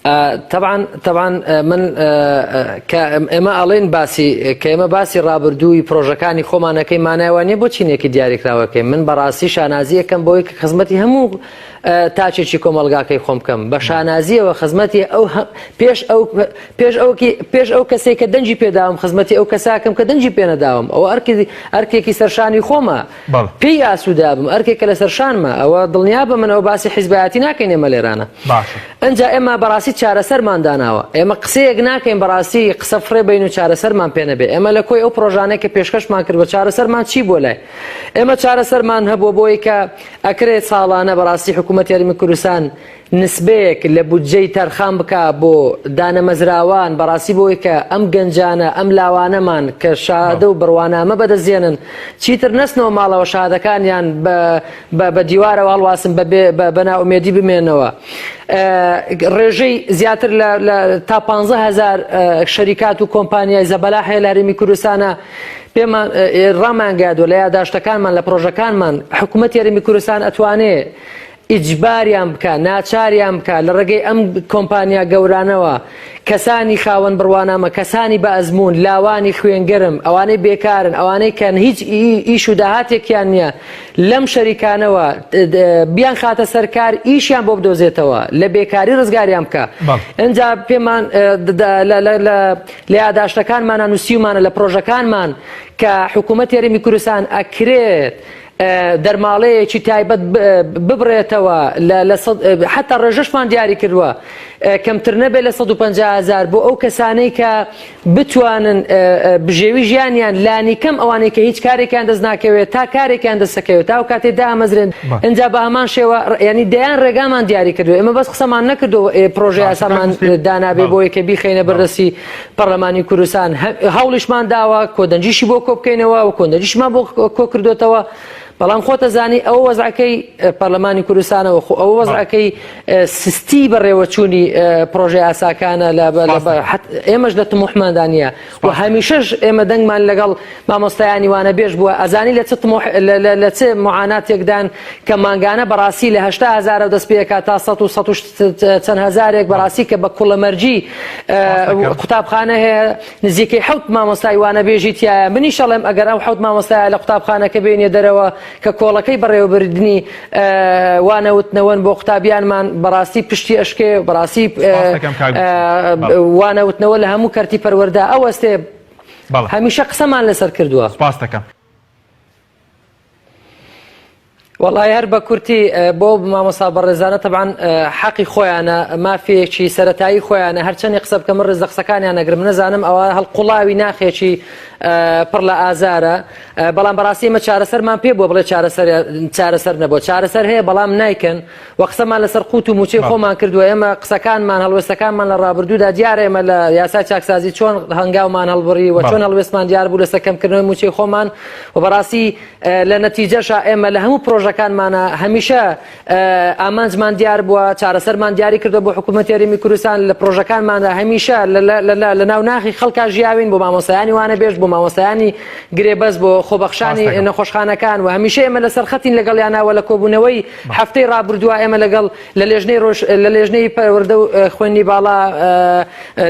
تەبعەن تەبعەن من کە ئێمە ئەڵێن باسی کە ئێمە باسی ڕابردووی پرۆژەکانی خۆمانەکەی مانای وانە بۆ چینێکی دیاریکراوەکەی من بەڕاستی شانازیەکەم بۆی کە خزمەتی هەموو تاچێکی کۆمەلگاکەی خۆم بکەم بە شانازیەوە خزمەتی ئەو پێش ئەو پێش ئەو پێش ئەو کەسێک کە دەنگی پێداوم خزمەتی ئەو کەساکەم کە دەنگی پێنەداوم ئەوە ئەرکی ئەرکێکی سەرشانی خۆمە پێی ئاسوودابم ئەرکێکە لەسەر شانمە ئەوە دڵنیابە من ئەوە باسی حیزبایەتی ناکەین ئێمە لێرانە باشە ئەنجا ئێمە بەڕاستی چارەسەرمان داناوە ئێمە قسەیەک ناکەین بەڕاستی قسە فڕێ بین و چارەسەرمان پێ نەبێ ئێمە لە کۆی ئەو پرۆژانەی کە پێشکەشمان کرد بە چارەسەرمان چی بۆ لای ئێمە چارەسەرمان هەبووە بۆی کە ئەکرێت ساڵانە بەڕاستی حکوومەت هەرێمی کوردستان نسبەیەک لە بودجەی تەرخان بکا بۆ دانەمەزراوان بەڕاستی بۆی کە ئەم گەنجانە ئەم لاوانەمان کە شادە و بڕوانامە بەدەستێنن چیتر نەچنەوە ماڵەوە شادەکانیان بە بە دیوارەوە هەڵواسن بە بێ بە نائومێدی بمێنەوە ڕێژەی زیاتر لە تا 15 هزار شەریکات و کۆمپانیای زەبەلاح هەیە لە هەرێمی کوردستانە پێمان ڕامانگەیاندوە لە یاداشتەکانمان لە پرۆژەکانمان حکوومەتی هەرێمی کوردستان ئەتوانێ ئیجباریان بکا، ناچاریان بکا لە ڕێگەی ئەم کۆمپانیا گەورانەوە کەسانی خاوەن بڕوانامە، کەسانی بە ئەزموون، لاوانی خوێنگەرم، ئەوانەی بێکارن، ئەوانەی کە هیچ ئیش و داهاتێکیان نییە، لەم شەریکانەوە بیانخاتە سەر کار، ئیشیان بۆ بدۆزێتەوە، لە بێکاری ڕزگاریان بکا. ئینجا پێمان لە یاداشتەکانمانا نووسیومانە، لە پڕۆژەکانمان کە حکوومەتی هەرێمی کوردستان ئەکرێت دەرماڵەیەکی تایبەت ببڕێتەوە لە حتا ڕێژەشمان دیاری کردووە کەمتر نەبێت لە 150 هزار بۆ ئەو کەسانەی کە بتوانن بژێوی ژیانیان لانی کەم ئەوانەی کە هیچ کارێکیان دەست ناکەوێت تا کارێکیان دەستەکەوێت تا کاتێ دامەزرێن ئینجا بە هەمان شێوە ینی دەیان ڕێگامان دیاری کردو ئێمە بەس قسەمان نەکردو پرۆژه یاسامان دانابێ بۆیە کە بیخەینە بەردەستی پەرلەمانی کوردستان هەوڵیشمان داوە کۆدەنگیشی بۆ کۆبکەینەوە و کۆدەنگیشمان بۆ کۆکردوێتەوە بەڵام خۆتەزانی ئەوە وەزعەکەی پەرلەمانی کوردستانەوە خۆ ئەوە وەزعەکەی سستی بەڕێوەچوونی پرۆژە یاساکانە لە ئێمەش لە تموحماندا نییە و هەمیشەش ئێمە دەنگمان لەگەڵ مامۆستایانی وانەبێژ بووە ئەزانی لە چ تموح لە چ معاناتێکدان کە مانگانە بەڕاستی لە 80 هەزارەوە دەست پێکات تا 100 و 100 چەند هەزارێک بەڕاستی کە بە کوڵەمەرگی قوتابخانە هەیە نزیکەی حەوت مامۆستای وانەبێژی تایە منیش ئەڵێم ئەگەر ئەو حەوت مامۆستایە لە قوتابخانەکە بێنیە دەرەوە کە کۆڵەکەی بەڕێوەبردنی وانەوتنەوەن بۆ قوتابیانمان بەڕاستی پشتی ئەشکێ بەڕاستی وانەوتنەوە لە هەموو کەرتی پەروەردە ئەوەستێ هەمیشە قسەمان لەسەر کردووە. سپاس دەکەم. وەڵای هەر بە کورتی بۆ مامۆستا بەڕێزانە تەبعەن حەقی خۆیانە مافێکی سەتایی خۆیانە هەرچەنی قسە بکەم ڕێز لە قسەکانیان نەگرم نەزانم ئەوە هەڵقوڵاوی ناخێکی پڕ لە ئازارە بەڵام بەڕاستی ئمە چارەسەرمان پێ بووە بڵێ چارەسەر چارەسەر نەبووە چارەسەر هەیە بەڵام نایکەن و قسەمان لەسەر قوت و موچەی خۆمان کردووە ئێمە قسەکانمان هەڵوێستەکانمان لە ڕابردوودا دیارە ئێمە لە یاسای چاکسازی چۆن هەنگاومان هەڵبڕی و چۆن هەڵوێستمان دیار بوو لەسەر کەمکردنەوەی موچەی خۆمان و بەڕاستی لە نەتیجەشا ئێمە لە هەموو پرۆژەکانمانە هەمیشە ئامانجمان دیار بووە، چارەسەرمان دیاری کردووە بۆ حکوومەتی هەرێمی کوردستان، لە پرۆژەکانماندا هەمیشە لە ناو ناخی خەڵکا ژیاوین بۆ مامۆستایانی وانەبێژ، بۆ مامۆستایانی گرێبەست، بۆ خۆبەخشانی نەخۆشخانەکان و هەمیشە ئێمە لەسەر خەتین لەگەڵیانە و لە کۆبوونەوەی هەفتەی ڕابردووە ئێمە لەگەڵ لە لێژنەی ڕۆژ لە لێژنەی پەروەردە و خوێندنی باڵا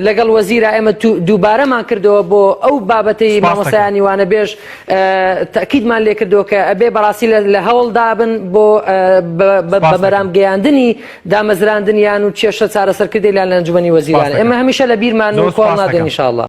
لەگەڵ وەزیرا ئێمە دووبارەمان کردەوە بۆ ئەو بابەتەی مامۆستایانی وانەبێژ تەئکیدمان لێکردەوە کە ئەبێ بەڕاستی لە هەوڵدابن بۆ بە مەرام گەیاندنی دامەزراندنیان و کێشە چارەسەرکردنیان لە ئەنجومەنی وەزیران ئێمە هەمیشە لە بیرمان و کۆڵ نادەین ئینشاءاللە.